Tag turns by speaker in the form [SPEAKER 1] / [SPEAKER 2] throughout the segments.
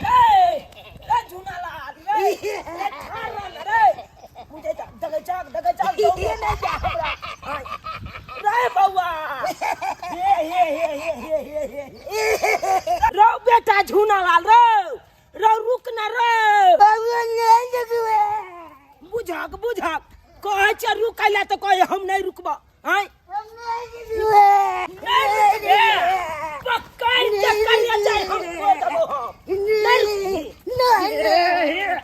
[SPEAKER 1] रे रे झूनालाल रे रे ठाड़ रह न रे बुझै छ देखै छ देखै छ दौड़े नहि जा हमरा आय। रे बौआ हे हे हे हे हे हे हे रौ बेटा झूनालाल रौ रौ रुक न रौ
[SPEAKER 2] बबुआ नहीं रुकबे
[SPEAKER 1] बुझक बुझक कहै छै रुकै लए तऽ कहै हम नहि रुकबऽ आँय
[SPEAKER 2] हम नहीं रुकबे
[SPEAKER 1] नहि रुकबे पकड़ि के कहिया जाय हम छोड़ देबो हम
[SPEAKER 2] नहीं नहीं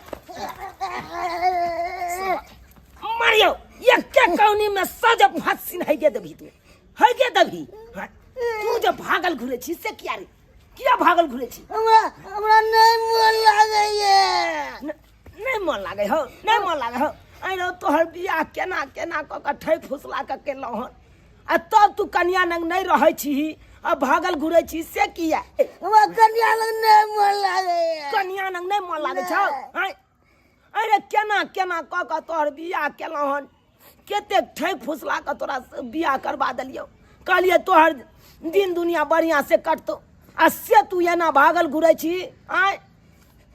[SPEAKER 1] मारियो एके कौनी में सज फसिन है गे देबही तू है गे देबही हाँ, तू जे भागल घुरे छी से किया रे किया भागल घुरे छी
[SPEAKER 2] हमरा हमरा नहीं मन लागैए
[SPEAKER 1] नहि मन लागै हौ नहि मन लागै हौ आइ रौ तोहर बियाह केना केना कऽ कऽ ठकि फुसला कऽ केलहुँ हन आ तब तू कनिया लग नहि रहै छीही आ भागल घुरै छी से किया
[SPEAKER 2] हमरा कनिया लग नहि मन लागैए
[SPEAKER 1] कनिया लग नहि मन लागै छौ आँय अरे केना केना कऽ कऽ तोहर बियाह केलहुँ हन कतेक ठकि फुसला कऽ तोरा से बियाह करबा देलियौ कहलियै तोहर दिन दुनिया बढ़िआँ से कटतौ आ से तू एना भागल घुरै छी आँय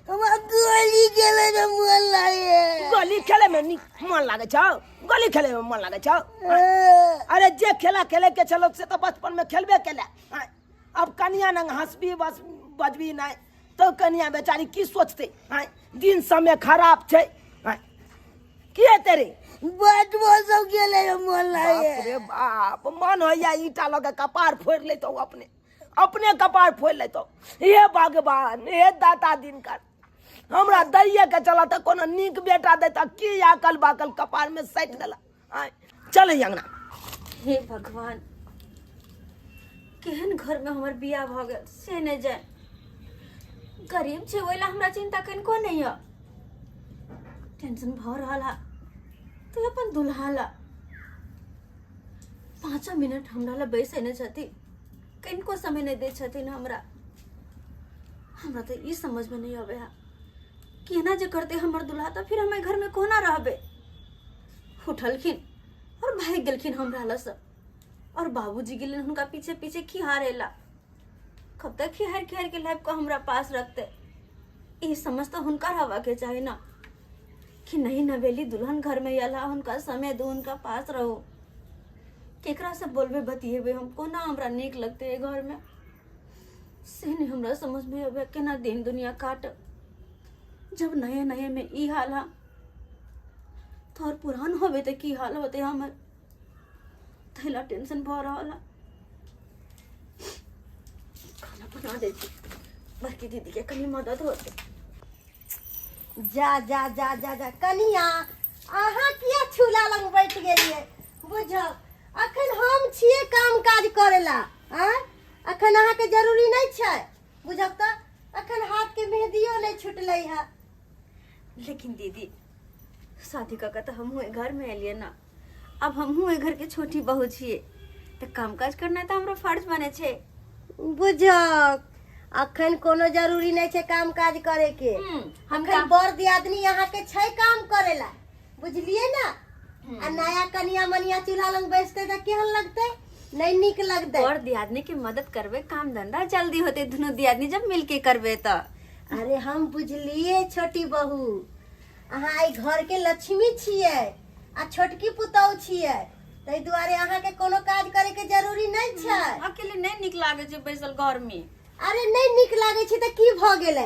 [SPEAKER 2] हमरा गोली खेले में मन लागे
[SPEAKER 1] गोली खेले में नीक मन लागे छौ गोली खेले में मन लागे छौ अरे जे खेला खेले के छलो से तो बचपन में खेलबे केले आँय, अब कनिया नंग हंसबी बस बजबी नहीं तो कनिया बेचारी की सोचते आँय, दिन समय खराब छै आँय, की हेतै रे
[SPEAKER 2] बैट बॉल सब खेले में मन
[SPEAKER 1] बाप
[SPEAKER 2] लागे
[SPEAKER 1] रे बाप मन होइया ईटा लऽ के कपार फोड़ि लेतौ अपने अपने कपार फोड़ि लेतौ हे भगवान हे दाता दिनकर हमरा दैये के चला तऽ कोनो नीक बेटा देता की अकल बाकल कपार में सटि देला आँय चल अंगना
[SPEAKER 3] हे भगवान केहन घर में हमर बियाह भऽ गेल से नहि जाय गरीब छै ओहि लए हमरा चिंता कनिको नहि यऽ टेंशन भऽ रहल है तू अपन दुल्हा ला पाँचो मिनट हमरा लए बैसै नहि छथिन कनिको समय नहि दै छथिन हमरा हमरा तऽ ई समझमे नहि अबै है केना जे करतै हमर दुल्हा तऽ फिर हम एहि घरमे कोना रहबै उठलखिन आओर भागि गेलखिन हमरा लग आओर बाबूजी गेलनि हुनका पीछे पीछे खिहारै ला कब तक खिहार खिहार के लाबि कऽ हमरा पास रखतै ई समझ तऽ हुनका रहबाके चाही ने कि नहीं नवेली दुल्हन घर में अला हुनका समय दू हुनका पास रहो केकरा से बोलबे बतियेबे हम कोना हमरा नीक लगते है घर में से नहीं हमरा समझ में अबे केना दिन दुनिया काट जब नए नए में ई हाल हा तो और पुरान होबे तो की हाल होते हमर थैला टेंशन भ रहल है खाना बना दे छी बड़की दीदी के कनी मदद होते
[SPEAKER 2] जा जा जा जा जा कनिया अहाँ किया चूल्हा लग बैठ गेलियै बुझौ अखन हम छियै काम काज करेला आँय अखन अहाँके जरूरी नहि छै बुझब तऽ अखन हाथके मेहदियो नहि छुटलै है
[SPEAKER 3] लेकिन दीदी शादी कऽ के तऽ हमहूँ एहि घरमे एलियै ने आब हमहूँ एहि घरके छोटी बहू छियै तऽ काम काज करनाइ तऽ हमरो फर्ज बनै छै
[SPEAKER 2] बुझक अखन कोनो जरूरी नहि छै काम काज करे के
[SPEAKER 3] हम
[SPEAKER 2] अखन बर दियादनी अहाँ के छै काम करे ला बुझलिए ना आ नया कनिया मनिया चूल्हा लग बैसते तऽ केहन लगतै नहीं नीक लगतै
[SPEAKER 3] बर दियादनी के मदद करबै काम धंधा जल्दी होते दुनू दियादनी जब मिलके करबै तऽ
[SPEAKER 2] अरे हम बुझलिए छोटी बहू अहाँ एहि घर के लक्ष्मी छियै आ छोटकी पुतहु छियै ताहि दुआरे अहाँके कोनो काज करे के जरूरी नहि छै
[SPEAKER 3] अकेले नहि नीक लागै छै बैसल घर में
[SPEAKER 2] अरे नहि नीक लागै छै तऽ की भऽ गेलै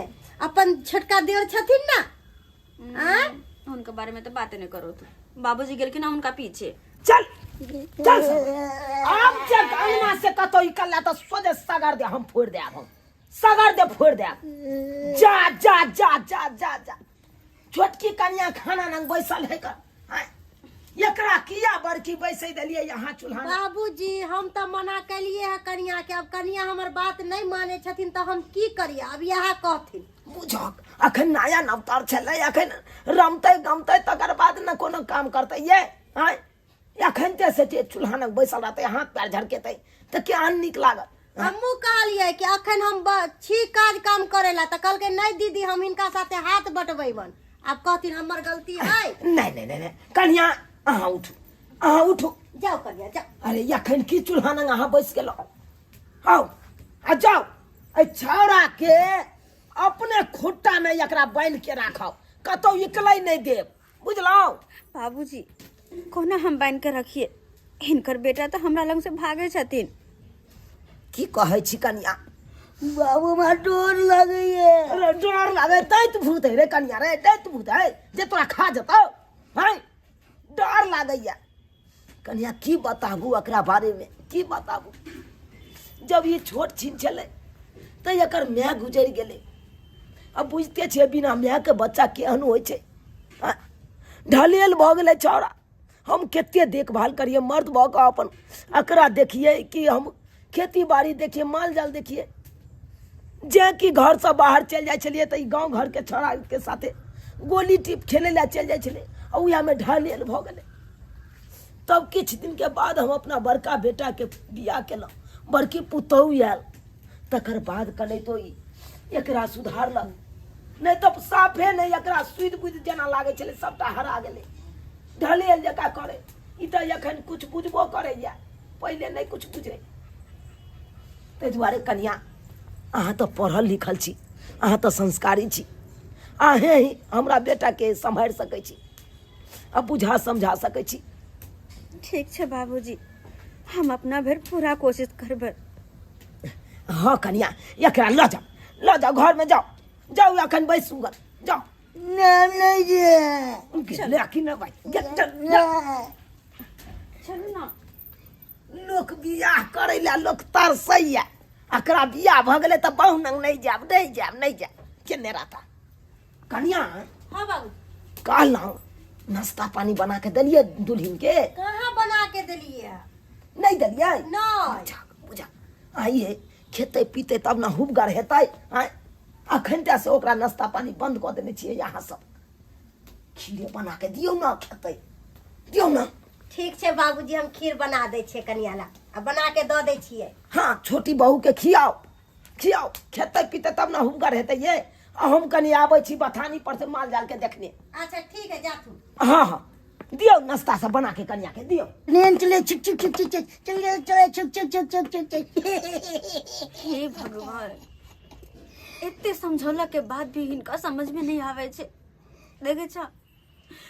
[SPEAKER 2] अपन छोटका देवर छथिन ने आँय?
[SPEAKER 3] हुनका बारे में तो बाते नहीं करो तू बाबूजी गेलखिन ना हुनका पीछे
[SPEAKER 1] चल चल सब। आब जे अंगना से कतौ निकलला तऽ सोझे सगर दे हम फोड़ि देब हम सगर दे फोड़ि देब जा जा जा जा जा जा छोटकी कनिया खाना नंग बैसल है कर आँय, एकरा किया बड़की बैसे देलियै यहाँ चूल्हा में?
[SPEAKER 2] बाबूजी हम तऽ मना केलिए है कनिया के अब कनिया हमर बात नहीं माने छथिन तऽ हम की करिए अब इएह कहथिन
[SPEAKER 1] बुझक अखन नया नवतार छलै अखन रमतै गमतै तकर बाद ने कोनो काम करतै ये आँय अखन ते से जे चूल्हा लग बैसल रहतै हाथ पैर झरकेतै तऽ केहन नीक लागत
[SPEAKER 2] हमहूँ कहलियै कि अखन हम छी काज काम करे ला तऽ कहलकै नहीं दीदी हम हिनका साथे हाथ बटबैबन आब कहथिन हमर गलती है
[SPEAKER 1] नहीं नहीं नहीं नहीं कन्या अहाँ उठू अहाँ उठू
[SPEAKER 2] जाओ कन्या जाओ
[SPEAKER 1] अरे अखन की चूल्हा लग अहाँ बैस गेलहुँ आउ आ जाउ एहि छौड़ा के अपने खोज खुट्टा में एकरा बान्हि के राखब, कतौ निकलै नहि देब, बुझलहुँ?
[SPEAKER 3] बाबूजी, कोना हम बान्हि के रखिए? हिनकर बेटा तऽ हमरा लग से भागे छथिन।
[SPEAKER 1] की कहै छी कनिया?
[SPEAKER 4] बाबू, हमरा डर लगैए।
[SPEAKER 1] अरे डर लागे दैत भूत है रे कनिया, रे दैत भूत है जे तोरा खा जेतौ। हैं, डर लागैया कनिया, की बताबू एकरा बारेमे, की बताबू। जब ई छोट छिन छलै तऽ एकर माय गुजरि गेलै। अब बुझिते छियै बिना मायके बच्चा केहन होइ छै। आँय, ढलेल भऽ गेलै छौड़ा। हम कते देखभाल करियै मर्द भऽ कऽ अपन, एकरा देखियै कि हम खेती बाड़ी देखियै, माल जाल देखियै। जे कि घरसँ बाहर चलि जाइ छलियै तऽ ई गाँव घरके छौड़ाके साथे गोली टीप खेलै लए चलि जाइ छलै आ उएहमे ढलेल भऽ गेलै। तब किछु दिनके बाद हम अपना बड़का बेटाके बियाह केलहुँ, बड़की पुतहु आयल, तकर बाद कनैतो ई एकरा सुधारलक, नहि तऽ साफे नहि एकरा सुधि बुधि जेना लागै छलै, सबटा हरा गेलै, ढलेल जकाँ करै। ई तऽ एखन किछु बुझबो करैए, पहिले नहि किछु बुझै। ताहि दुआरे कनिया, अहाँ तऽ पढ़ल लिखल छी, अहाँ तऽ संस्कारी छी, अहें ही हमरा बेटाके सम्हारि सकै छी आ बुझा समझा सकै छी।
[SPEAKER 3] ठीक छै बाबूजी, हम अपना भरि पूरा कोशिश करबै।
[SPEAKER 1] हाँ कनिया, एकरा लऽ जाउ, लऽ जाउ घरमे, जाउ जाउ, एखन बैसू ग, जाउ।
[SPEAKER 4] नहि नहि जे
[SPEAKER 1] ले कि नहि भाइ, चल जा।
[SPEAKER 3] चलू ना।
[SPEAKER 1] लोक बियाह करै लए लोक तरसैया, एकरा बियाह भऽ गेलै तऽ बहु नंग नहि जायब, नहि जायब, नहि जायब। केने रहता कनिया?
[SPEAKER 2] हाँ बाबू।
[SPEAKER 1] कहलहुँ नाश्ता पानी बना के देलियै दुल्हिन के?
[SPEAKER 2] कहाँ बना के देलियै?
[SPEAKER 1] नहि देलियै?
[SPEAKER 2] नहि।
[SPEAKER 1] बुझा बुझा, आइए खेतै पीतै तब ने हुबगर हेतै। आँय, अखन टा से ओकरा नाश्ता पानी बंद कऽ देने छियै अहाँ सब। खीरे बना के दियौ ने, खेतै, दियौ ने।
[SPEAKER 2] ठीक छै बाबूजी, हम खीर बना दै छियै कनिया ला, आ बना के दऽ दै छियै।
[SPEAKER 1] हाँ, छोटी बहू के खियाओ खियाओ, खेतै पीतै तब ने हुबगर हेतै। ये आ हम कनि आबै छी बथानी पर से माल जाल के देखने।
[SPEAKER 2] अच्छा ठीक है, जाथू।
[SPEAKER 1] हाँ हाँ, दियौ नाश्ता सब बना के कनिया के दियौ।
[SPEAKER 4] ट्रेन चले छुक छुक छुक छुक छुक, चले चले छुक छुक छुक छुक छुक छुक।
[SPEAKER 3] हे भगवान, एते समझौला के बाद भी हिनका समझ में नहीं आवे छै। देखे छ,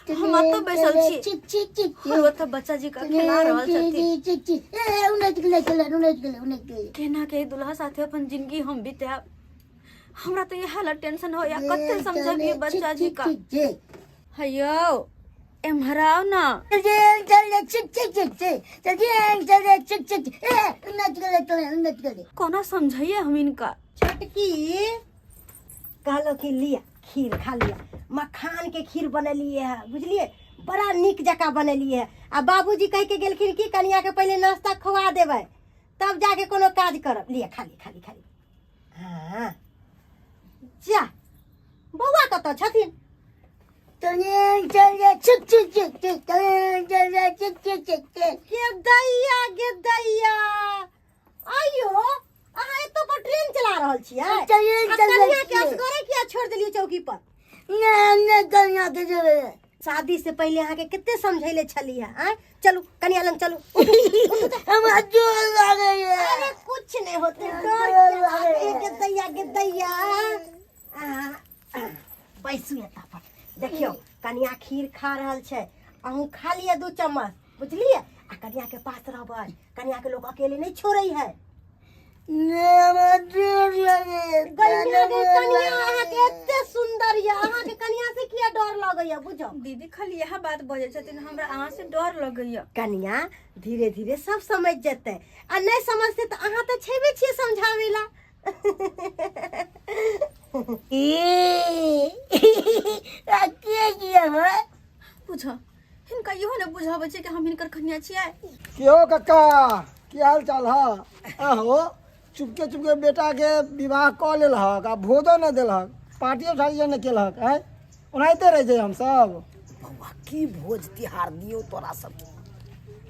[SPEAKER 3] हम एतऽ बैसल छी
[SPEAKER 4] चिक चिक चिक
[SPEAKER 3] और ओतऽ बच्चा जी का खेला रहल छथिन।
[SPEAKER 4] चिक चिक, ए उनैत गेलै, चले उनैत गेलै, उनैत गेलै।
[SPEAKER 3] केना के दुल्हा साथे अपन जिंदगी हम बितायब, हमरा तो इएह ला टेंशन होया। कते समझबिए बच्चा जी का। हयो, एम्हर आउ ना।
[SPEAKER 4] चल चल चिक चिक चिक चिक, चल चल चिक चिक, ए उनैत गेलै, चले उनैत गेलै।
[SPEAKER 3] कोना समझाइए हम इनका?
[SPEAKER 2] छोटकी कहलो कि लिया खीर खा लिया, मखान के खीर बनेलिए है, बुझलिए, बड़ा नीक जकाँ बनेलिए है। आ बाबूजी कह के गेलखिन कि कनिया के पहले नाश्ता खुआ देबै तब जाके कोनो काज करब। लिया खा लिया, खा लिया, खा लिया। हाँ जा, बौआ कतऽ छथिन?
[SPEAKER 4] चल चल चिक चिक चिक चिक, चल चल चिक चिक चिक चिक।
[SPEAKER 2] गे दैया, गे दैया, आइयो अहाँ एतऽ पर ट्रेन चला रहल छियै?
[SPEAKER 4] चल,
[SPEAKER 2] आ
[SPEAKER 4] चल,
[SPEAKER 2] कनिया के
[SPEAKER 4] चल।
[SPEAKER 2] असगरे किया छोड़ देलियै चौकी पर?
[SPEAKER 4] नहि नहि, कनिया के जेबै।
[SPEAKER 2] शादी से पहले अहाँ के कते समझैले छलियै? आँय, चलू कनिया लग चलू।
[SPEAKER 4] हमरा जोर लागैए।
[SPEAKER 2] अरे कुछ नहीं होते, डर
[SPEAKER 4] डर
[SPEAKER 2] किया
[SPEAKER 4] लागैए।
[SPEAKER 2] लागैए? गे दैया, गे दैया, आ, बैसू एतऽ पर। देखियौ कनिया खीर खा रहल छै, अहूँ खा लिअ 2 चम्मच, बुझलियै? आ कनिया के पास रहबै, कनिया के लोग अकेले नहीं छोड़ै है।
[SPEAKER 4] नहि, हमरा डर लागैए।
[SPEAKER 2] कनिया के, कनिया अहाँके एते सुंदर यऽ, अहाँके कनिया से किया डर लगैया बुझौ?
[SPEAKER 3] दीदी खाली इएह बात बजै छथिन, हमरा अहाँ से डर लगैया।
[SPEAKER 2] कनिया धीरे धीरे सब समझ जेतै, आ नहीं समझतै तऽ अहाँ तऽ छेबे छियै समझाबै ला।
[SPEAKER 4] ए आ के किया है?
[SPEAKER 3] बुझ, हिनका इहो ने बुझाबै छै कि हम हिनकर कनिया छियै।
[SPEAKER 5] की हो कक्का, की हाल चाल है? आहो चुपके चुपके बेटा के विवाह कऽ लेलहक आ भोजो नहि देलहक, पार्टियो सार्टियो नहि केलहक, आँय ओनाहिते रहै छै हमसब।
[SPEAKER 1] बौआ, की भोज तिहार दियौ तोरा सबके?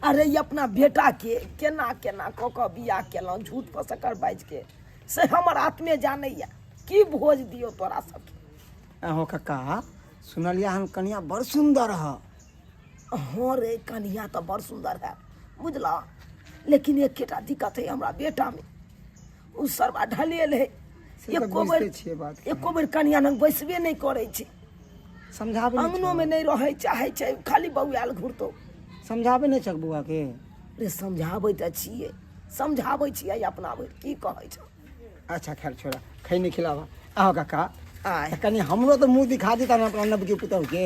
[SPEAKER 1] अरे ई अपना बेटा के केना केना कऽ कऽ बियाह केलहुँ, झूठ फसकर बाजि के, से हमर आत्मे जानैया। की भोज दियौ तोरा सबके?
[SPEAKER 5] आहो कक्का, सुनलिया हम कनिया बड़ सुंदर ह।
[SPEAKER 1] हाँ रे, कनिया तऽ बड़ सुंदर है बुझला, लेकिन एकेटा दिक्कत है हमरा बेटा में, उ सरवा ढलेल है,
[SPEAKER 5] से तऽ
[SPEAKER 1] एको
[SPEAKER 5] बुझिते
[SPEAKER 1] बेर
[SPEAKER 5] छियै बात।
[SPEAKER 1] एको बेर कनिया लग बैसबे नहि करै छै।
[SPEAKER 5] समझाबै नहि
[SPEAKER 1] अंगनो में नहि रहै चाहै छै, खाली बौआयल घुरतौ।
[SPEAKER 5] समझाबै नहि छक बौआ के?
[SPEAKER 1] रे समझाबै तऽ छियै, समझाबै छियै अपना भरि, की कहै छौ?
[SPEAKER 5] अच्छा खैर छोड़ा, खैनी खिलाबा। आहो काका।
[SPEAKER 1] आय।
[SPEAKER 5] तऽ कनि हमरो तऽ मुँह दिखा देता ने अपना नवकी पुतहु के।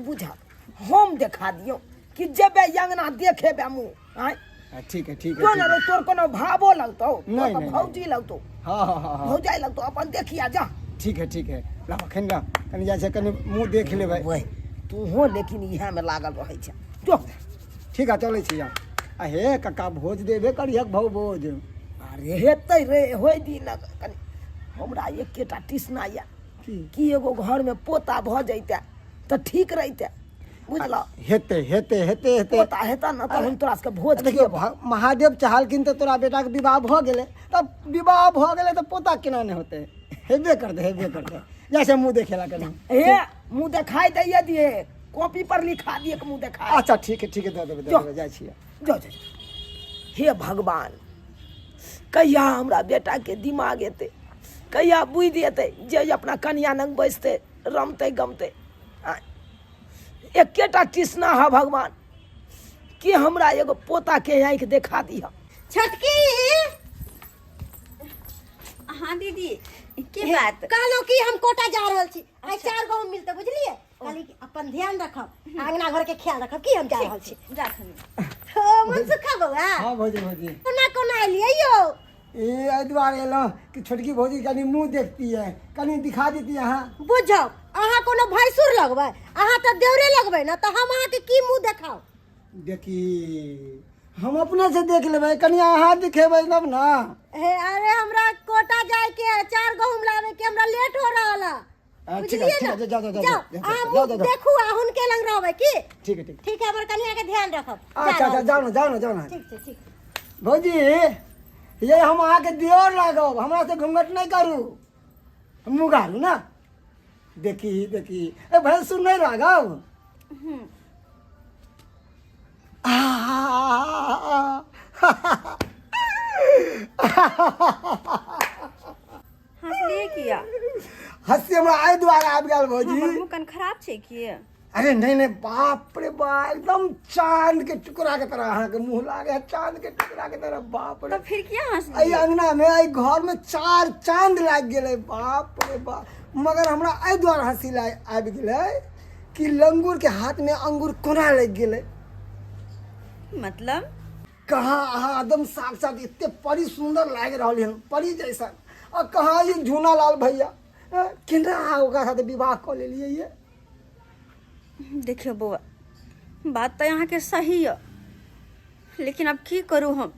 [SPEAKER 1] बुझा हम देखा दियौ कि जेबै अंगना देखेबै मुँह आँय?
[SPEAKER 5] हाँ, ठीक है ठीक है।
[SPEAKER 1] क्यों
[SPEAKER 5] ठीक
[SPEAKER 1] ने
[SPEAKER 5] है।
[SPEAKER 1] रे, तोर कोनो भावो लगतौ?
[SPEAKER 5] नहीं,
[SPEAKER 1] तोर
[SPEAKER 5] नहीं,
[SPEAKER 1] भौजी लगतौ।
[SPEAKER 5] हाँ हाँ हाँ हाँ।
[SPEAKER 1] भौजाई लगतौ, अपन देखिया जा।
[SPEAKER 5] ठीक है ठीक है, लाबा खैनी ला, कनि जाइ छै कनि मुँह देख लेबै।
[SPEAKER 1] ओए तूहो लेकिन इएह में लागल रहै छै जो।
[SPEAKER 5] ठीक है, चलै छी आब। आ हे काका, भोज देबे करिहक भौ भोज।
[SPEAKER 1] अरे हेतै रे, होइ दिन कनि। हमरा एकेटा टिसना यऽ
[SPEAKER 5] की?
[SPEAKER 1] कि एगो घरमे पोता भऽ जैते तऽ ठीक रहिते, बुझल?
[SPEAKER 5] हेतै हेतै हेतै हेतै।
[SPEAKER 1] पोता हेतै ने तऽ हम तोरा सबके भोज
[SPEAKER 5] देखियौ
[SPEAKER 1] खियेबौ।
[SPEAKER 5] महादेव चाहलखिन तऽ तोरा बेटाके विवाह भऽ गेलै, तब विवाह भऽ गेलै तऽ पोता केना नहि होतै? हेबे करतै, हेबे करतै। जाइ छै मुँह देखेला कनि।
[SPEAKER 1] हे, मुँह देखाइ दैये दिहे, कॉपी पर लिखा दिए के मुँह देखाइ।
[SPEAKER 5] अच्छा ठीक है ठीक है, दऽ देबै दऽ
[SPEAKER 1] जो।
[SPEAKER 5] देबै, जाइ छियै।
[SPEAKER 1] जो जो जो। हे भगवान, कहिया हमरा बेटाके दिमाग एतै, कहिया बुद्धि एतै जे अपना कनिया लग बैसतै, रमतै गमतै। आँय, एकेटा तृष्णा है भगवान कि हमरा एगो पोता के आँखि देखा दिह।
[SPEAKER 2] छोटकी।
[SPEAKER 3] हाँ दीदी, की बात?
[SPEAKER 2] कहलहुँ कि हम कोटा जा रहल छी आइ, चार गो मिलते, बुझलिए? कहली कि अपन ध्यान रखब, आंगना घर के ख्याल रखब, कि हम जा रहल छी।
[SPEAKER 3] राखनी।
[SPEAKER 2] हो मनसुखा बौआ।
[SPEAKER 5] हाँ भौजी, भौजी।
[SPEAKER 2] कोना कोना एलियै यौ?
[SPEAKER 5] ए एहि दुआरे एलहुँ कि छोटकी भौजी कनि मुँह देखती है, कनि दिखा देती अहाँ।
[SPEAKER 2] बुझौ, अहाँ कोनो भैंसुर लगबै? अहाँ तऽ देवरे लगबै ने, तऽ हम अहाँके की मुँह देखाउ?
[SPEAKER 5] देखी, हम अपने से देख लेबै, कनि अहाँ दिखेबै तब ने।
[SPEAKER 2] हे अरे, हमरा कोटा जाए के है, चार गहूम लावे के, हमरा लेट हो रहल है।
[SPEAKER 5] हाँ, ठीक है,
[SPEAKER 2] बुझलिए
[SPEAKER 5] ठीक
[SPEAKER 2] ना?
[SPEAKER 5] है, जाओ, जाओ, जाओ,
[SPEAKER 2] जाओ,
[SPEAKER 5] जाओ, जाओ,
[SPEAKER 2] अहाँ
[SPEAKER 5] जाओ,
[SPEAKER 2] मुँह
[SPEAKER 5] जाओ, जाओ।
[SPEAKER 2] देखू आ हुनके लग रहबै की।
[SPEAKER 5] ठीक है ठीक।
[SPEAKER 2] ठीक है, हमर कनिया के ध्यान रखब। जा
[SPEAKER 5] अच्छा अच्छा।
[SPEAKER 2] रहल
[SPEAKER 5] जाओ ना, जाओ ना, जाओ ना।
[SPEAKER 2] छी। ठीक छै, ठीक।
[SPEAKER 5] भौजी, ये हम अहाँके दियोर लागब, हमरा से घूंघट नहि करू, मुँह गारू ना। देखी देखी, ए भैंसुर नहि लागब।
[SPEAKER 3] हंसलिए किया?
[SPEAKER 5] हंसी हमरा एहि दुआरे आबि गेल भौजी।
[SPEAKER 3] हमर मुँह कन खराब छै की?
[SPEAKER 5] अरे नहीं नहीं, बाप रे बाप, एकदम चांद के टुकड़ा के तरह अहाँके मुँह लागे है, चांद के टुकड़ा के तरह, बाप रे।
[SPEAKER 3] तऽ फिर किया
[SPEAKER 5] एहि
[SPEAKER 3] हंसलिए?
[SPEAKER 5] अंगना में, एहि घर में चार चांद लागि गेलै, बाप रे बाप। मगर हमरा एहि दुआरे हंसी आबि गेलै कि लंगूर के हाथ में अंगूर कोना लागि गेलै।
[SPEAKER 3] मतलब?
[SPEAKER 5] कहाँ अहाँ एकदम साक्षात एते परी सुंदर लागि रहल हन, परी जैसन, आ कहाँ ई झूना लाल भैया, केना अहाँ ओकरा साथे विवाह कऽ लेलियै ये?
[SPEAKER 3] देखियौ बौआ, बात तऽ अहाँके सही यऽ, लेकिन आब की करू हम?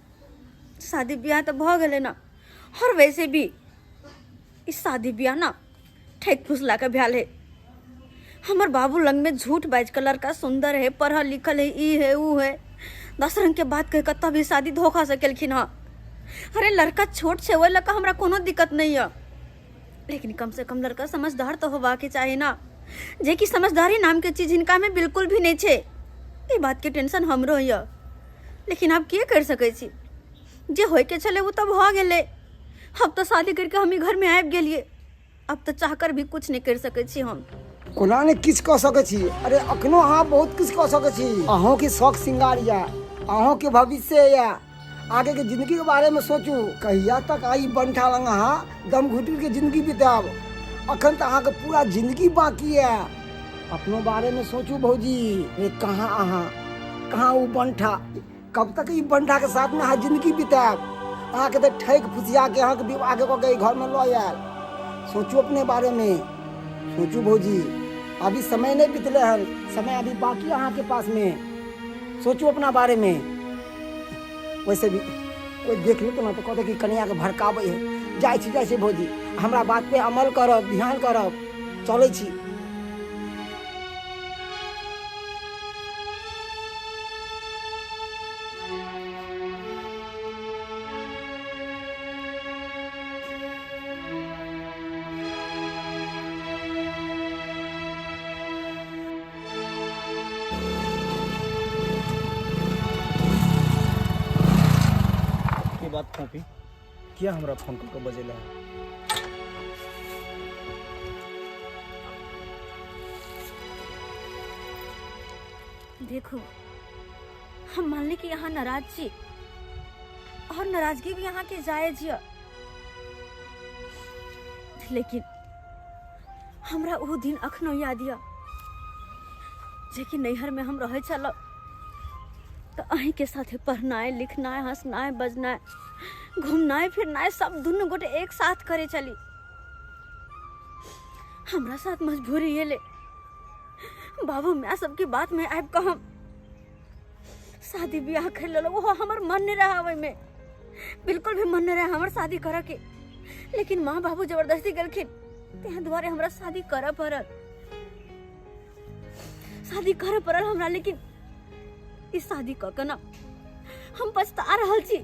[SPEAKER 3] शादी बियाह तऽ भऽ गेलै ने, आओर वैसे भी ई शादी बियाह ने ठकि फुसला के भेल है। हमर बाबू लग में झूठ बाजि कऽ, लड़का सुंदर है, पढ़ल लिखल है, ई है ऊ है, 10 रंग के बात कहि कऽ तब ई शादी धोखा से केलखिन हँ। अरे लड़का छोट छै, ओहि लऽ कऽ हमरा कोनो दिक्कत नहि यऽ, लेकिन कम से कम लड़का समझदार तऽ होबाके चाही ने, जेकि समझदारी नामके चीज हिनकामे बिल्कुल भी नहि छै। ई बातके टेंशन हमरो यऽ, लेकिन आब की करि सकै छी? जे होइके छलै ओ तऽ भऽ गेलै। अब तऽ शादी करिके हम ई घरमे आबि गेलियै, अब तऽ चाहकर भी कुछ नहि करि सकै छी हम।
[SPEAKER 5] कोना ने किछु कऽ सकै छी? अरे अखनो अहाँ बहुत किछु कऽ सकै छी। अहूँके शौक श्रृंगार यऽ, अहूँके भविष्य यऽ, आगेके जिंदगीके बारेमे सोचू। कहिया तक आई बंठा लंग अहाँ दम घुटि के जिंदगी बितायब? अखन तऽ अहाँके पूरा जिंदगी बाकी यऽ। अपनो बारेमे सोचू भौजी। अरे कहाँ अहाँ, कहाँ ओ बंठा? कब तक ई बंठा के साथ में अहाँ जिंदगी बितायब? अहाँके तऽ ठकि फुसिया के अहाँके विवाह कऽ के घरमे लऽ आयल। सोचू, अपने बारेमे सोचू भौजी। अभी समय नहि बितले हन, समय अभी बाकी अहाँके पासमे। सोचू अपना बारेमे। वैसे भी कोई देख लेतो ना तऽ कहते कि कनियाके भड़काबै है। जाइ छी, जाइ छी भौजी, हमरा बात पे अमल करब, ध्यान करब। चलै छी।
[SPEAKER 6] के बात कॉपी किया हमरा फोन कऽ के बजेला है?
[SPEAKER 3] देखू, हम मानली कि अहाँ नाराज छी और नाराजगी भी अहाँके जायज यऽ, लेकिन हमरा ओ दिन अखनो याद यऽ जेकि नैहरमे हम रहै छलहुँ तऽ अहीँके साथे पढ़नाइ लिखनाइ हँसनाइ बजनाइ घुमनाइ फिरनाइ सब दुनू गोटे एक साथ करै छली। हमरा साथ मजबूरी एलै, बाबू माय सबके बात में आबि कऽ हम शादी बियाह कर लेलहुँ। ओहो हमर मन नहीं रहा, ओहिमे बिल्कुल भी मन नहीं रहा हमर शादी करऽ के, लेकिन माँ बाबू जबरदस्ती गेलखिन, ताहि दुआरे हमरा शादी करऽ पड़ल, शादी करऽ पड़ल हमरा। लेकिन ई शादी कऽ के ना हम पछता रहल छी,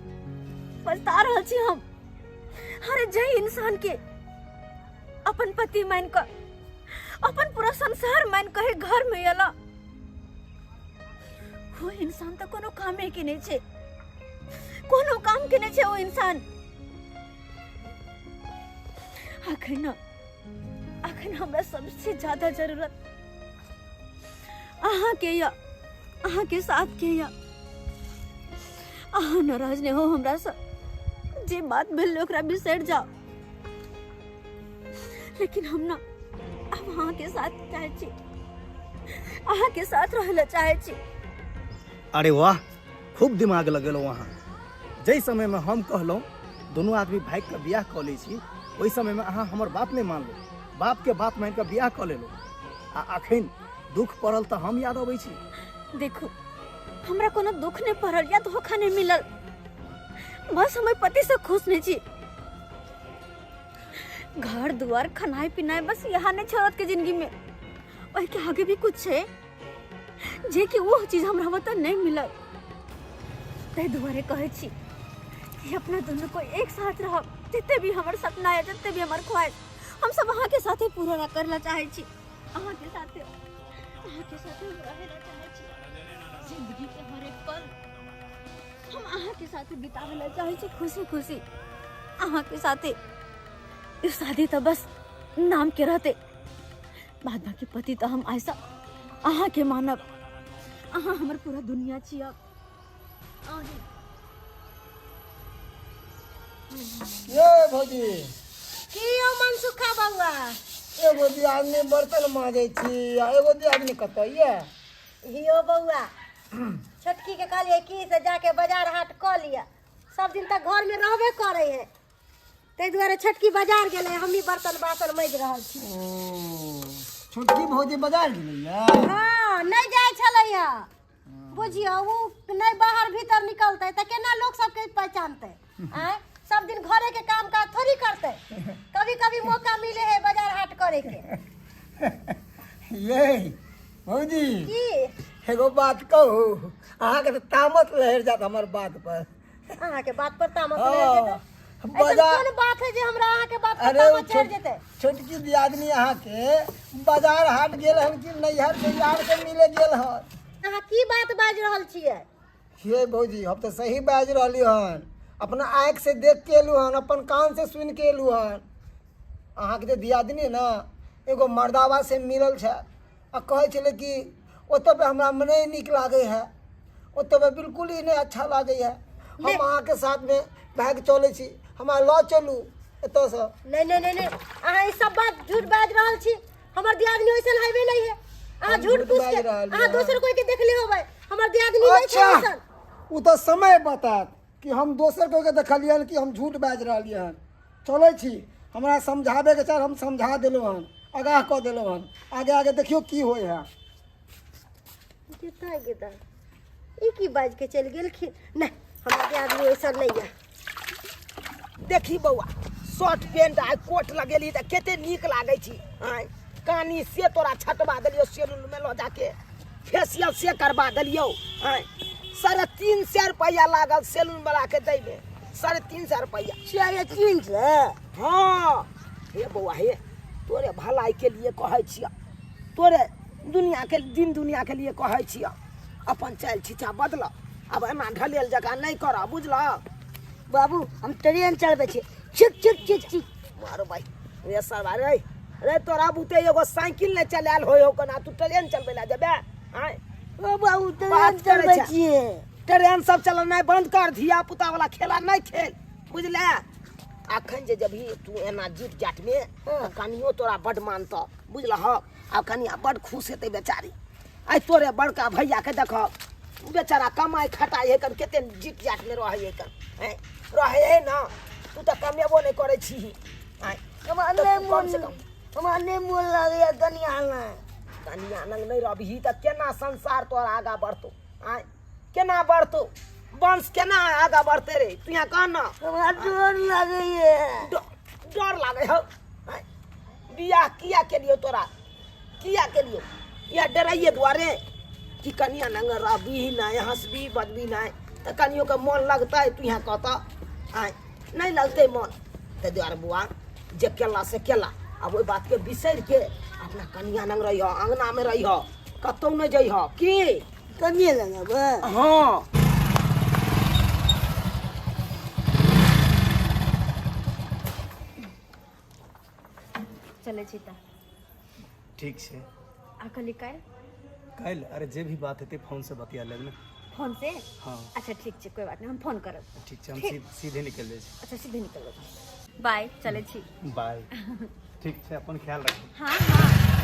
[SPEAKER 3] पछता रहल छी हम। अरे जय इंसान के अपन पति मान कऽ, अपन पूरा संसार मान कऽ घर में अला, वो इंसान तऽ कोनो कामे के नहीं छै, कोनो काम के नहीं छै वो इंसान। अखन अखन हमरा सबसे ज्यादा जरूरत अहाँ के या अहाँ के साथ के या। अहाँ नाराज नहीं हो हमरा से, जे बात भेल ओकरा बिसरि जाओ, लेकिन हम ना अब अहाँ के साथ चाहे छी, अहाँ के साथ रहे ला चाहे छी।
[SPEAKER 6] अरे वाह, खूब दिमाग लगेलहुँ अहाँ। जाहि समयमे हम कहलहुँ दुनू आदमी भागि कऽ बियाह कऽ लै छी, ओहि समयमे अहाँ हमर बात नहि मानलहुँ, बापके बात मानि कऽ बियाह कऽ लेलहुँ, आ अखन दुख पड़ल तऽ हम याद अबै छी।
[SPEAKER 3] देखू, हमरा कोनो दुख नहि पड़ल या धोखा नहि मिलल, बस हम पति से खुश नहीं छी। घर दुआर खानाई पिनाई बस यहाँ नहीं छै औरत के जिंदगी में, ओहि के आगे भी कुछ है जे कि वो चीज हमरा ओतऽ नहीं मिलल। ताहि दुआरे कहै छी कि अपना दुनू को एक साथ रहब, जते भी हमर सपना है, जते भी हमर ख्वाहिश, हम सब अहाँ के साथे पूरा करला चाहै छी, अहाँ के साथे, अहाँ के साथे हम रहे ला चाहै छी। जिंदगी के हर एक पल हम अहाँ के साथे बितावे ला चाहै छी, खुशी खुशी अहाँ के साथे। ई शादी तऽ बस नाम के रहते, बाद बाकी पति तऽ हम ऐसा अहाँ के मानब, अहाँ हमर पूरा दुनिया छी अब।
[SPEAKER 5] ये भौजी।
[SPEAKER 2] की यौ मनसुखा बौआ?
[SPEAKER 5] एगो दियादनी बर्तन माजै छी आ एगो दियादनी कतऽ ये?
[SPEAKER 2] हियो बौआ, छोटकी के कहलियै की से जाके बाजार हाट कऽ लिअ, सब दिन तऽ घर में रहबे करै है, ताहि दुआरे छोटकी बाजार गेलै, हमही बर्तन बासन माजि रहल छी।
[SPEAKER 5] ओ छोटकी भौजी बाजार गेलैया?
[SPEAKER 2] हाँ, नहि जाइ छलैया, बुझियौ ओ नहि बाहर भीतर निकलतै तऽ केना लोक सबके पहचानतै? आँय, सब दिन घरे के काम काज थोड़ी करतै, कभी कभी मौका मिले है बाजार हाट करे के।
[SPEAKER 5] ये भौजी
[SPEAKER 2] की
[SPEAKER 5] एगो बात कहू, अहाँके तऽ तामस लहरि जायत हमर बात पर।
[SPEAKER 2] अहाँके बात पर तामस लहरि जेतै?
[SPEAKER 5] हाँ, बाजार
[SPEAKER 2] कोन बात है जे हमरा अहाँके बात पर
[SPEAKER 5] अरे ओ
[SPEAKER 2] तामस चढ़ि जेतै?
[SPEAKER 5] छोटकी दियादनी अहाँके बाजार हाट गेल हन कि नैहर के यार से मिले गेल हन?
[SPEAKER 2] अहाँ की बात बाजि रहल छियै?
[SPEAKER 5] हे भौजी, हम तऽ सही बाजि रहली हन, अपना आँखि से देख के एलू हन, अपन कान से सुनि के एलू हन। अहाँके जे दियादनी ने एगो मर्दावा से मिलल छै आ कहै छलै कि ओतऽ पे हमरा नहि नीक लागै है, ओतऽ पे बिल्कुल ही नहि अच्छा लागै है, हम अहाँके साथमे भागि चलै छी, हमरा लऽ चलू एतऽसँ।
[SPEAKER 2] नहीं नहीं नहीं नहीं, अहाँ ई सब बात झूठ बाजि रहल छी, हमर दियादनी ओइसन हेबे नहीं है। अहाँ
[SPEAKER 5] हम
[SPEAKER 2] झूठ
[SPEAKER 5] झूठ
[SPEAKER 2] पूछ
[SPEAKER 5] बाजि
[SPEAKER 2] के
[SPEAKER 5] रहल
[SPEAKER 2] अहाँ
[SPEAKER 5] छी।
[SPEAKER 2] दोसर कोई के देखले होबै, हमर दियादनी नहीं छै
[SPEAKER 5] अच्छा
[SPEAKER 2] ओइसन।
[SPEAKER 5] ओ तऽ समय बतायत कि हम दोसर कोई के देखलियन कि हम झूठ बाजि रहलियै हन। चलै छी, हमरा समझाबैके चाही, हम समझा देलहुँ हन, आगाह कऽ देलहुँ हन, आगे आगे देखियौ की होइ है।
[SPEAKER 2] गेता गेता ई की बाजि के चलि गेलखिन? नहि, हमर दियादनी ओइसन नहीं है।
[SPEAKER 1] देखी बौआ, शर्ट पेंट आ कोट लगेली तऽ कते नीक लागै छी। आँय, कानी से तोरा छटवा देलियौ, सैलून में लऽ जाके फेसियल से करवा देलियौ। आँय, 350 रुपैआ लागल सैलून वाला के दैमे, 350 रुपैआ।
[SPEAKER 4] 350?
[SPEAKER 1] हाँ हे बौआ, हे तोरे भलाई के लिए कहै छियौ, तोरे दुनिया के दिन दुनिया के लिए कहै छियौ, अपन चालि छिछा बदल, आब एना ढलेल जकाँ नहि करऽ, बुझलह?
[SPEAKER 4] बाबू, हम ट्रेन चलबै छी, छिक छिक छिक छिक।
[SPEAKER 1] मारो भाई रे सरवा रे, रे तोरा बुते एगो साइकिल नहि चलायल होय हो कोना, तू ट्रेन चलबै लए जेबे? आँय,
[SPEAKER 4] ओ बाबू ट्रेन
[SPEAKER 1] बात करै
[SPEAKER 4] चलबै
[SPEAKER 1] छै।
[SPEAKER 4] छियै।
[SPEAKER 1] ट्रेन सब चलनाइ बंद कर, धिया पुता वाला खेला नहि खेल, बुझले? अखन जे जबही तू एना जीत जाट में तऽ कनियो तोरा बड मानतऽ, बुझलह? आब कनिया बड खुश हेतै बेचारी। आइ तोरे बड़का भैया के देखह, बेचारा कमाइ खटाइ है कन, कते जीत जाट में रहै है कन, हैं? रहै है ना? तू तऽ कमेबो नहि करै छीही। आँय,
[SPEAKER 4] हमरा
[SPEAKER 1] तऽ
[SPEAKER 4] नहि
[SPEAKER 1] तू कम
[SPEAKER 4] मोन
[SPEAKER 1] से कम
[SPEAKER 4] हमरा नहि मोन लागैया कनिया लग।
[SPEAKER 1] कनिया लग नहि रहबही तऽ केना संसार तोहर आगाँ बढ़तौ? आँय, केना बढ़तौ वंश, केना आगाँ बढ़ते रे? तू यहाँ कह ना।
[SPEAKER 4] हमरा डर लागैया।
[SPEAKER 1] डर लागै हौ? आँय, बियाह किया केलियौ तोरा, किया केलियौ? या डराइए दुआरे कि कनिया नंग रहबी नहि, हँसबी बजबी नहि तऽ कनियोके मन लगतै? तू यहाँ कहतऽ। आँय, नहि लगतै मन? ताहि दुआरे बौआ, जे केला से केला, आब ओहि बातके बिसरि के अपना कनिया नंग रहिह, अङ्गनामे रहिह, कतहु नहि जइह। की
[SPEAKER 4] कनिये लगेबै?
[SPEAKER 1] हँ।
[SPEAKER 3] चलै छी तऽ।
[SPEAKER 6] ठीक छै।
[SPEAKER 3] आ कहली काल्हि?
[SPEAKER 6] काल्हि अरे जे भी बात हेतै फोन से बतिया लेब ने।
[SPEAKER 3] फोन से?
[SPEAKER 6] हाँ।
[SPEAKER 3] अच्छा ठीक छै, कोई बात नहीं, हम फोन करब।
[SPEAKER 6] ठीक छै, हम सीधे निकलि जाइ छी।
[SPEAKER 3] अच्छा, सीधे निकलबै। बाय, चलै छी।
[SPEAKER 6] बाय। ठीक छै, अपन ख्याल राखू।
[SPEAKER 3] हाँ हाँ।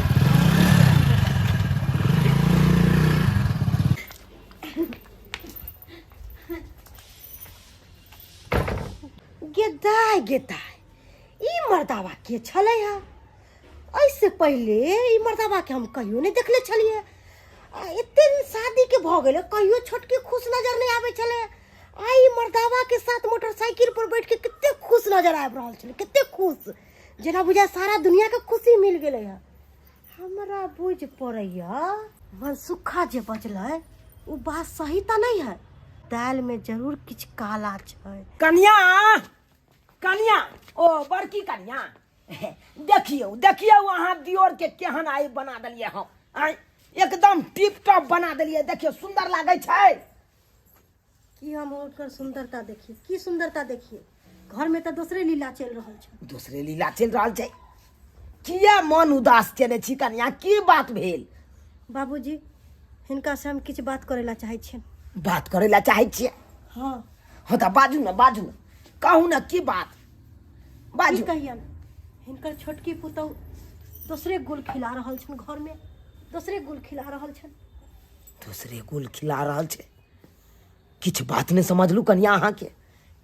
[SPEAKER 2] गेदाय गेदाय, ई मर्दाबा के छलै हँ? एहिसँ पहिले ई मर्दाबाके हम कहियो नहि देखले छलियै। आ एते दिन शादीके भऽ गेलै, कहियो छोटकी खुश नजर नहि आबै छलै। आ ई मर्दाबाके साथ मोटरसाइकिल पर बैठ के कते खुश नजर आबि रहल छलै, कते खुश, जेना बुझाय सारा दुनियाके खुशी मिल गेलै हँ। हमरा बुझि पड़ैया मनसुखा जे बजलै ओ बात सही तऽ नहि है, दालिमे जरूर किछु काला छै।
[SPEAKER 1] कनिया, कनिया, ओ बड़की कनिया, देखियौ देखियौ, अहाँ दियोर के केहन आइ बना देलियै हम। आँय, एकदम टिप टॉप बना देलियै। देखियौ, सुन्दर लागै छै।
[SPEAKER 2] की हम ओकर सुंदरता देखिए? की सुंदरता देखिए? घर में तऽ दोसरे लीला चलि रहल छै।
[SPEAKER 1] दोसरे लीला चलि रहल छै? किया मन उदास केने छी कनिया, की बात भेल?
[SPEAKER 2] बाबूजी, हिनका से हम किछु बात करे ला चाहै छियनि।
[SPEAKER 1] बात करे ला चाहै छियै?
[SPEAKER 2] हाँ।
[SPEAKER 1] हँ तऽ बाजू ने, बाजू ने, कहू ने, की बात?
[SPEAKER 2] की
[SPEAKER 1] बाजू।
[SPEAKER 2] कहियन, हिनकर छोटकी पुतहु दोसरे गुल खिला रहल छनि, घर में दोसरे गुल खिला रहल छनि।
[SPEAKER 1] दोसरे गुल खिला रहल छै? किछु बात नहि समझलू कनिया, अहाँके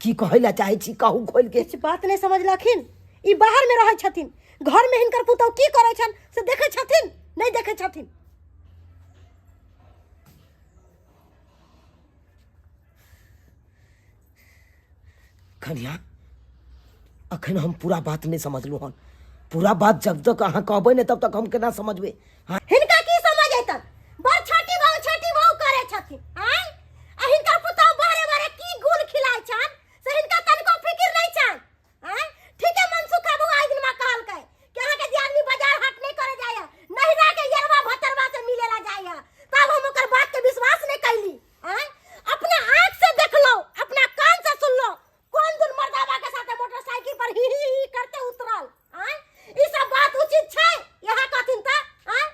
[SPEAKER 1] की कहै लए चाहै छी, कहू खोलि के।
[SPEAKER 2] किछु बात नहि समझलखिन? ई बाहर में रहै छथिन, घर में हिनकर पुतहु की करै छनि से देखै छथिन? नहि देखै छथिन?
[SPEAKER 1] कनिया, अखन हम पूरा बात नहि समझलहुँ हन। पूरा बात जब तक अहाँ कहबै नहि तब तक हम केना समझबै? हाँ।
[SPEAKER 2] हिनका की समझ अयतन? बड़ छोटी बहू करे छथिन। आय, आ हिनकर पुतहु बारे बारे की गुल खिलाय छन से हिनका तनिको फिकिर नहीं छन। आय, ठीक है, मनसुख बाबू आई दिन मा कहलकै कि अहाँ के दियादनी बाजार हाट नहीं करे जाय, नहिरा के यरवा भतरवा से मिलेला जाय, तब हम ओकर बात के विश्वास नहीं कैली। आय, अपना आंख से देखलो, अपना कान से सुनलो, कोन दुन मर्दाबा के साथे मोटरसाइकिल पर ही ही ही करते उतरल। आय, ई सब बात उचित छै? यहाँ कहथिन त आय,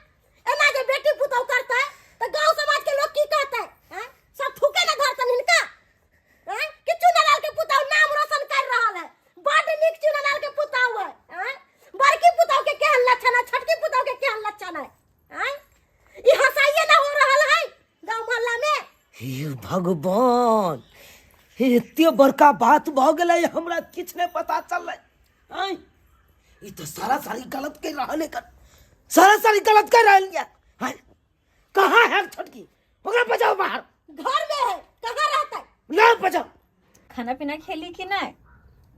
[SPEAKER 2] एना जे बेटी पुतहु करतै त गांव समाज के लोग की कहतै? आय, सब थूके न धरतन हिनका। आय, कि चुनालाल के पुतहु नाम रोशन कर रहल है, बड नीक चुनालाल के पुतहु है। आय, बड़की पुतहु के केहन लक्षण है, छोटकी पुतहु के केहन लक्षण है। आय, ई हंसाइए ना हो रहल है गांव मोहल्ला में।
[SPEAKER 1] हे भगवान, एते बड़का बात भऽ गेलै, हमरा किछु नहि पता चललै। आँय, ई तऽ सारा सारी गलत कहि रहल है, सारा सारी गलत कहि रहल यऽ। आँय, कहाँ है छोटकी? ओकरा बजाओ बाहर।
[SPEAKER 2] घर में है, कहाँ रहता है?
[SPEAKER 1] ना बजाओ।
[SPEAKER 3] खाना पीना खेली कि नहि?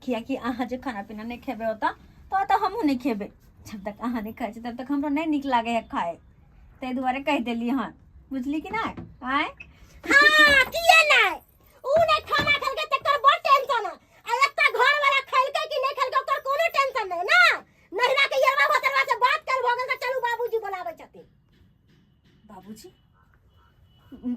[SPEAKER 3] कियाकि अहाँ जे खाना पीना नहि खेबै ओतऽ तऽ ओतऽ हमहूँ नहि खेबै। जब तक अहाँ नहि खाइ छी तब तक हमरो नहि नीक लागै है खाए, ताहि दुआरे कहि देली हन, बुझली कि नहि? आँय।
[SPEAKER 2] हाँ, किए नहि? ऊ नहि खाना खेलकै तकर बड़ टेंशन है, आ एकटा घर वाला खेलकै कि नहि खेलकै ओकर कोनो टेंशन नहि ना। नहिरा के यरवा भतरवा से बात कर भऽ गेल तऽ चलू बाबूजी बोलाबै छथिन।
[SPEAKER 3] बाबूजी?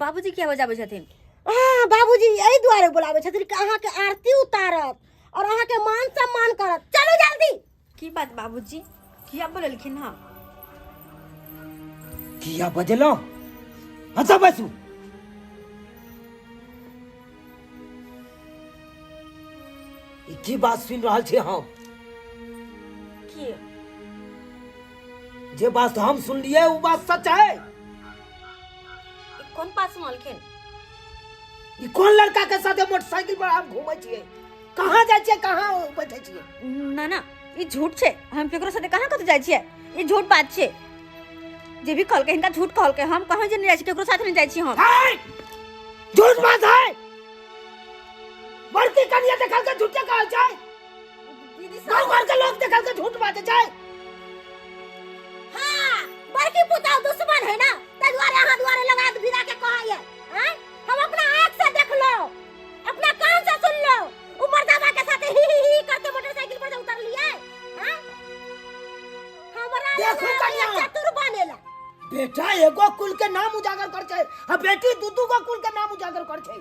[SPEAKER 3] बाबूजी किया बजाबै छथिन?
[SPEAKER 2] हाँ, बाबूजी एहि दुआरे बोलाबै छथिन कि अहाँके आरती उतारत और अहाँके मान सम्मान करत। चलू जल्दी।
[SPEAKER 3] की बात बाबूजी, किया बोललखिन हँ?
[SPEAKER 1] किया बजलहुँ? अच्छा बैसू। ई की बात सुनि रहल छी हम?
[SPEAKER 3] की?
[SPEAKER 1] जे बात हम सुनलियै ओ बात सच है?
[SPEAKER 3] ई कोन बात सुनलखिन?
[SPEAKER 1] ई कोन लड़का के साथे मोटरसाइकिल पर आप घूमै छियै? कहाँ जाइ छियै, कहाँ बैठै छियै?
[SPEAKER 3] ना ना, ई झूठ छै। हम केकरो साथे कहाँ कतौ जाइ छियै? ई झूठ बात छै। जे भी कहलकै हिनका झूठ कहलकै। हम कहाँ जे नहि जाइ छी, केकरो साथ नहि जाइ छी हम।
[SPEAKER 1] है! झूठ बात है। बड़की कनिया देखल के झूठे कहल छै?
[SPEAKER 2] दीदी।
[SPEAKER 1] गाँव घर के लोग देखल के झूठ बात छै?
[SPEAKER 2] हाँ, बड़की पुतहु दुश्मन है ना, ताहि दुआरे अहाँ दुआरे लगा के भिड़ा के कहैया। आँय, हम अपना आँख से देखलो, अपना कान से सुनलो, उ मर्दाबा के साथे ही ही ही करते मोटरसाइकिल पर से उतरलिए। आँय, हमरा
[SPEAKER 1] देखू
[SPEAKER 2] लग
[SPEAKER 1] कनिया।
[SPEAKER 2] चतुर बनेला।
[SPEAKER 1] बेटा एगो कुल के नाम उजागर कर छै आ बेटी दू दू गो कुल के नाम उजागर कर छै,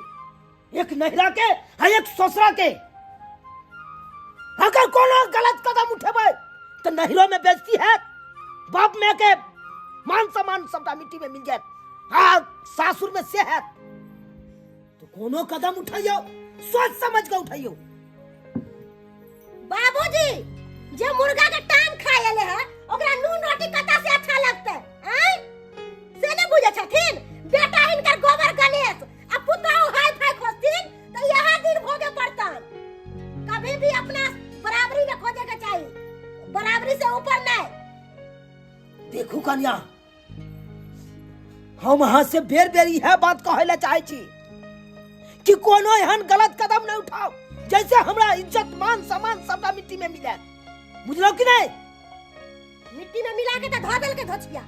[SPEAKER 1] एक नहिरा के आ एक ससुरा के। अगर कोनो गलत कदम उठेबै तऽ नहिरो में बेइज्जती हैत, बाप माय के मान सम्मान सबटा मिट्टी में मिल जायत आ सासुर में से हैत। तो कोनो कदम उठैयौ सोच समझ के उठैयौ।
[SPEAKER 2] बाबूजी, जे मुर्गा के टांग खाए एले है ओकरा नून रोटी कता से अच्छा लगते? आय, से नहीं बुझे छथिन? बेटा हिनकर गोबर गणेश आ पुतहु हाई फाई खोजथिन तो यह दिन भोगे पड़तन। कभी भी अपना बराबरी में खोजे के चाहिए, बराबरी से ऊपर नहीं।
[SPEAKER 1] देखू कन्या, हम अहाँ से बेर बेर इएह बात कहै लए चाहै छी कि कोनो एहन गलत कदम नहीं उठाओ जैसे हमरा इज्जत मान सम्मान सबटा मिट्टी में मिले, बुझलौ कि नहीं?
[SPEAKER 2] मिट्टी में मिला के तो धो देल के धोछिया,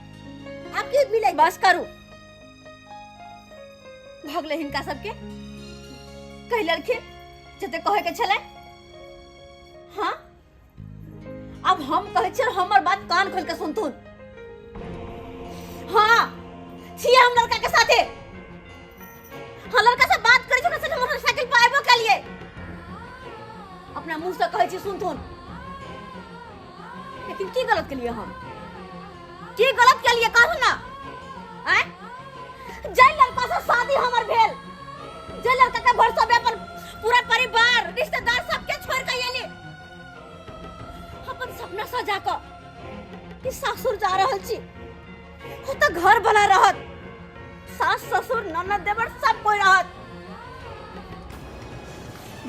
[SPEAKER 2] अब की मिले?
[SPEAKER 3] बस करू, भगले हिनका सबके कहि लेलखिन जते कहे के छलै। हाँ, अब हम कहै छियै, हमर बात कान खोल के सुनथुन। हाँ, छियै हम लड़का के साथे। हाँ, लड़का से बात करै छी, ओकरा संगे मोटरसाइकिल पर आबो के लिए अपना मुंह से कहै छी, सुनथुन। लेकिन की गलत के लिए हम? की गलत के लिए कहू ना? आँय, जै लड़का से शादी हमर भेल, जे लड़का के भरोसा पे अपन पूरा परिवार रिश्तेदार सबके छोड़ के एली, अपन सपना सजा क कि सासुर जा रहल छी, ओतऽ घर बना रहत, सास ससुर ननद देवर सब कोई रहत।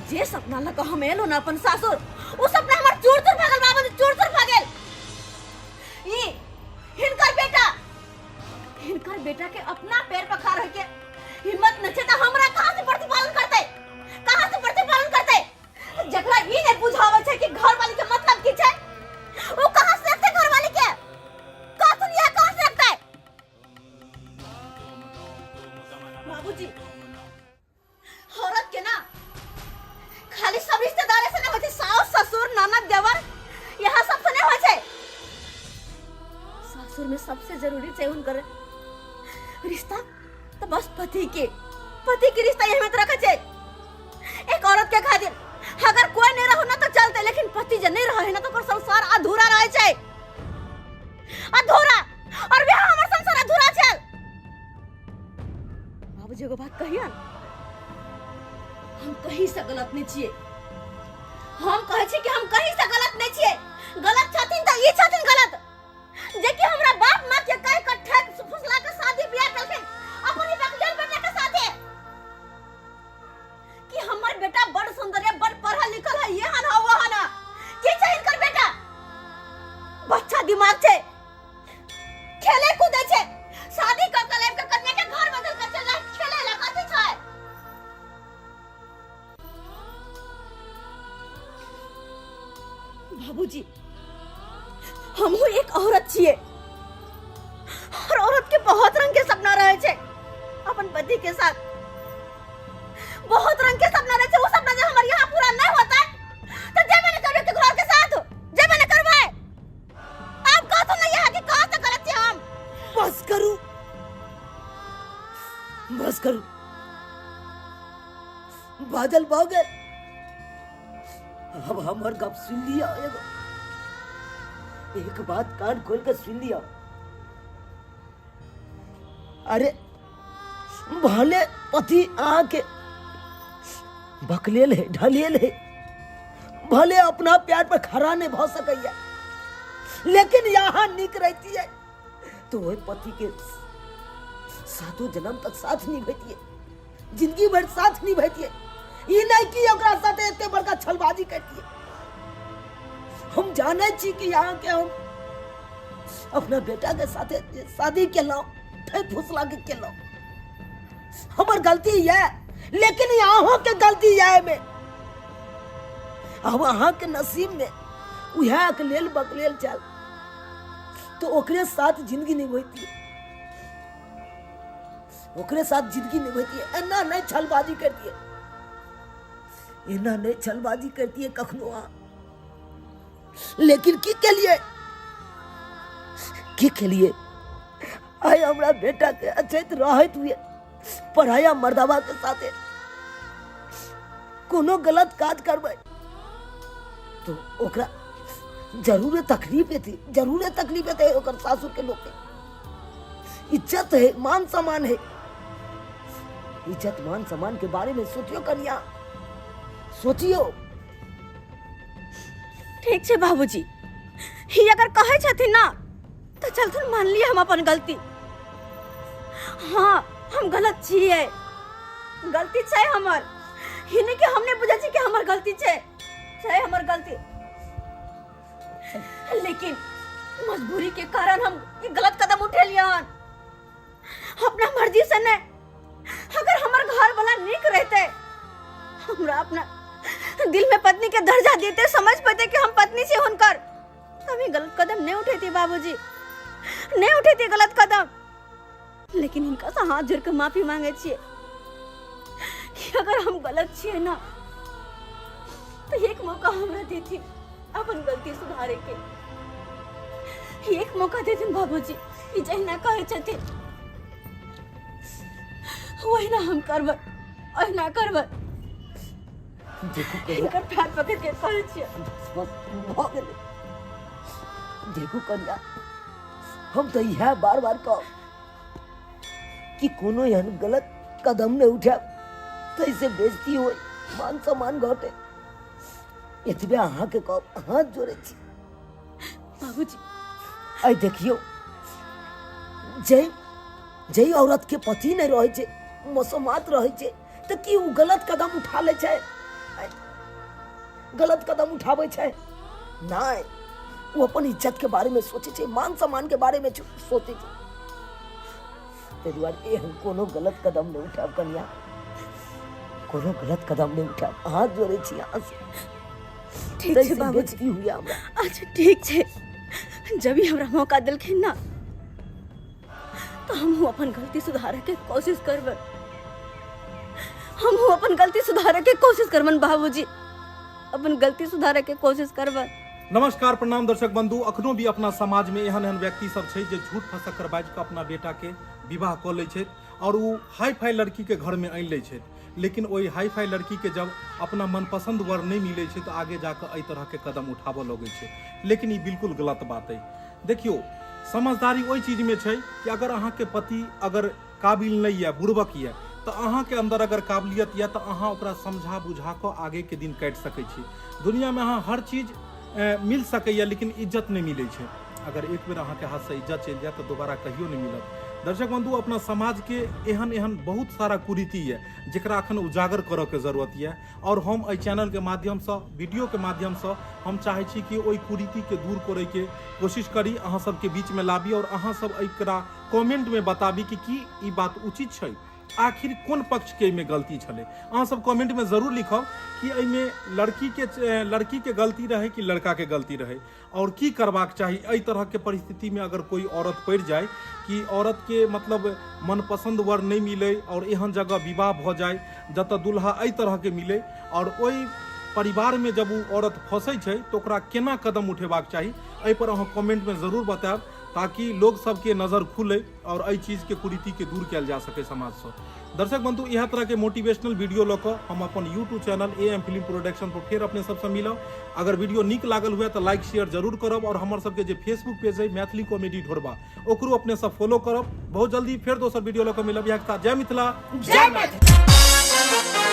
[SPEAKER 3] जे सपना लऽ कऽ हम एलहुँ ना अपन सासुर, ओ सपना हमर चूर चूर भऽ गेल बाबूजी, चूर चूर भऽ गेल। ई हिनकर बेटा, हिनकर बेटा के अपना पैर पर खड़ा रह के हिम्मत नहीं छै तऽ हमरा कहाँ से प्रतिपालन करतै, कहाँ से प्रतिपालन करतै? जकरा ई नहीं बुझाबै छै कि घर वाली के मतलब की छै, ओ कहाँ से रखतै घर वाली के? कहाँ सुनिया, कहाँ से रखतै? बाबूजी, औरत के ना खाली सब रिश्तेदार से नहीं होय छै, सास ससुर ननद देवर यहाँ सब से नहीं होय छै। सासुर में सबसे जरूरी छै हुनकर रिश्ता, तो बस पति के, पति के रिश्ता यही में रखे छै। एक औरत के खातिर अगर कोई नहीं रहो ना तो चलते, लेकिन पति जे नहीं रहे ना तो ओकर संसार अधूरा रहे छै, अधूरा। और वह हमर संसार अधूरा छल। बाबूजी, एगो बात कहियन, हम कहीं से गलत नहीं छियै। हम कहै छी कि हम कहीं से गलत नहीं छियै। गलत छथिन तऽ ई छथिन गलत, जे कि हमरा बाप माँ के कह के ठक फुसला के शादी बियाह केलखिन अपन ही बकलेल बेटा के साथे, कि हमर बेटा बड़ सुंदर है, बड़ पढ़ल लिखल है, ये हन है वो हन है। की छै हिनकर बेटा? बच्चा दिमाग छै, खेले कूदे छै। शादी कऽ के लाइब के कन्या के घर बदल के चल खेले ला कथी छै? बाबूजी, हमहूँ एक औरत छियै और औरत के बहुत रंग के सपना रहे छै अपन पति के साथ, बहुत रंग के सपना रहे छै। वो सपना जब हमारे यहाँ पूरा नहीं होता है तो जेबे न करबै केकरो और के साथ, जेबे न करबै। आप कहो तो नहीं यहाँ कि कहाँ से गलत छियै हम?
[SPEAKER 1] बस करू, बस करू, बादल भऽ गेल। अब हमर गप सुन लिया, एगो एक बात कान खोल के सुन लिया। अरे भले पति अहाँके बकलेल है, ढलेल है, भले अपना प्यार पर खड़ा नहीं भऽ सकैया, लेकिन यहाँ नीक रहती है तो वही पति के सातों जन्म तक साथ निभैतिए, जिंदगी भर साथ निभैतिए। ई नहीं कि ओकरा साथे एते बड़का छलबाजी करतिए। हम जाने छी कि यहाँ के हम अपना बेटा के साथे जे शादी केलहुँ, ठक फुसला के केलहुँ, हमर गलती ये, लेकिन अहों के गलती ये में। अब अहाँ के नसीब में उएह के लेल बकलेल चल तो ओकरे साथ जिंदगी निभैती, ओकरे साथ जिंदगी निभैती। एना नहीं छलबाजी करती, एना नहीं छलबाजी करती कखनो अहाँ। लेकिन की केलिए, की केलिए? आइ हमरा बेटा के अछैत रहैत हुए पढ़ाया मर्दाबा के साथे कोनो गलत काज करबै तो ओकरा जरूरे तकलीफ हेतै, जरूरे तकलीफ हेतै ओकर सासुर के लोग के। इज्जत है, मान सम्मान है, इज्जत मान सम्मान के बारे में सोचियो कनिया, सोचियो।
[SPEAKER 3] ठीक छै बाबूजी, ही अगर कहै छथिन ना तऽ चलथुन, मान लिअ हम अपन गलती। हाँ हम गलत छियै, गलती छै हमर, ही नहि कि हम नहि बुझै छी कि हमर गलती छै, छै हमर गलती, लेकिन मजबूरी के कारण हम ई गलत कदम उठेलियै हन, अपना मर्जी से नहीं। अगर हमर घर वाला नीक रहते, हमरा अपना दिल में पत्नी के दर्जा देते, समझ पाते कि हम पत्नी छी हुनकर, तभी गलत कदम नहीं उठेती बाबूजी, नहीं उठेती गलत कदम। लेकिन इनका से हाथ जोड़ के माफी मांगे छियै कि अगर हम गलत छियै ना तो एक मौका हमरा देथिन अपन गलती सुधारे के, एक मौका देथिन बाबूजी। ई जहिना कहै छथिन ओहिना हम करबै, ओहिना करबै।
[SPEAKER 1] देखू कनिया,
[SPEAKER 3] हिनकर पैर पकड़ के कहै छियै।
[SPEAKER 1] बस भऽ गेलै। देखू कनिया, हम तऽ इएह बार बार कहब कि कोनो एहन गलत कदम नहि उठायब ताहिसँ बेइज्जती होय, मान सम्मान घटे। एतबे अहाँके कहब, हाथ जोड़ै छी
[SPEAKER 3] बाबूजी।
[SPEAKER 1] आइ देखियौ, जै जै औरत के पति नहि रहै छै, मसोमात रहै छै, तऽ की ओ गलत कदम उठा लै छै? गलत कदम उठाबै छै नहि, ओ अपन इज्जत के बारे में सोचै छै, मान सम्मान के बारे में सोचै छै। ताहि दुआरे एहन कोनो गलत कदम नहि उठायब कनिया, कोनो गलत कदम नहि उठायब, हाथ जोड़ै छी अहाँ से।
[SPEAKER 3] ठीक छै
[SPEAKER 1] ताहिसँ
[SPEAKER 3] बाबूजी।
[SPEAKER 1] बेइज्जती हुए हमरा।
[SPEAKER 3] अच्छा ठीक छै, जब भी हमरा मौका देलखिन ना तो हमहूँ अपन गलती सुधारे के कोशिश करबै, हमहूँ अपन गलती सुधारे के कोशिश करबन बाबूजी, अपन गलती सुधारे के कोशिश करबै।
[SPEAKER 7] नमस्कार प्रणाम दर्शक बंधु, अखनो भी अपना समाज में एहन एहन व्यक्ति सब छै जे झूठ फसक कर बाजि कऽ अपना बेटा के विवाह कऽ लै छथि और ओ हाई फाई लड़की के घर में आनि लै छथि, लेकिन ओहि हाई फाई लड़की के जब अपना मनपसंद वर नहि मिलै छै तऽ आगे जाकऽ एहि तरह के कदम उठाबऽ लगै छै। लेकिन ई बिल्कुल गलत बात अइ। देखियौ, समझदारी ओहि चीज में छै कि अगर अहाँके पति अगर काबिल नहि यऽ, बुड़बक यऽ, तऽ अहाँके अन्दर अगर काबिलियत यऽ तऽ अहाँ ओकरा समझा बुझा कऽ आगेके दिन काटि सकै छी। दुनियामे अहाँ हर चीज मिल सकैए लेकिन इज्जत नहि मिलै छै। अगर एक बेर अहाँके हाथसँ इज्जत चलि जायत तऽ दोबारा कहियो नहि मिलत। दर्शक बंधु, अपना समाजके एहन एहन बहुत सारा कुरीति यऽ जकरा अखन उजागर करऽके जरूरत यऽ और हम एहि चैनलके माध्यमसँ, वीडियोके माध्यमसँ हम चाहै छी कि ओहि कुरीतिके दूर करैके कोशिश करी, अहाँ सबके बीचमे लाबी और अहाँ सब एकरा कमेंटमे बताबी कि की ई बात उचित छै, आखिर कोन पक्षके एहिमे गलती छलै। अहाँ सब कमेंटमे जरूर लिखब कि एहिमे लड़कीके गलती रहै कि लड़काके गलती रहै और की करबाक चाही एहि तरहके परिस्थितिमे। अगर कोइ औरत पड़ि जाय कि औरतके मतलब मनपसंद वर नहि मिलै और एहन जगह विवाह भऽ जाय जतऽ दुल्हा एहि तरहके मिलै और ओहि परिवारमे जब ओ औरत फँसै छै तऽ ओकरा केना कदम उठेबाक चाही, एहिपर अहाँ कमेंटमे जरूर बतायब। ताकि लोग सबके नजर खुलै आओर एहि चीजके कुरीतिके दूर कयल जा सकै समाजसँ। दर्शक बंधु, इएह तरहके मोटिवेशनल वीडियो लऽ कऽ हम अपन YouTube channel A M film production पर फेर अपने सबसँ मिलब। अगर वीडियो नीक लागल हुए तऽ लाइक शेयर जरूर करब और हमर सबके जे फेसबुक पेज है मैथिली कॉमेडी ढोरबा ओकरो अपने सब फॉलो करब। बहुत जल्दी फेर दोसर वीडियो लऽ कऽ मिलब। इएह के साथ जय मिथिला,
[SPEAKER 1] जय मैथिली।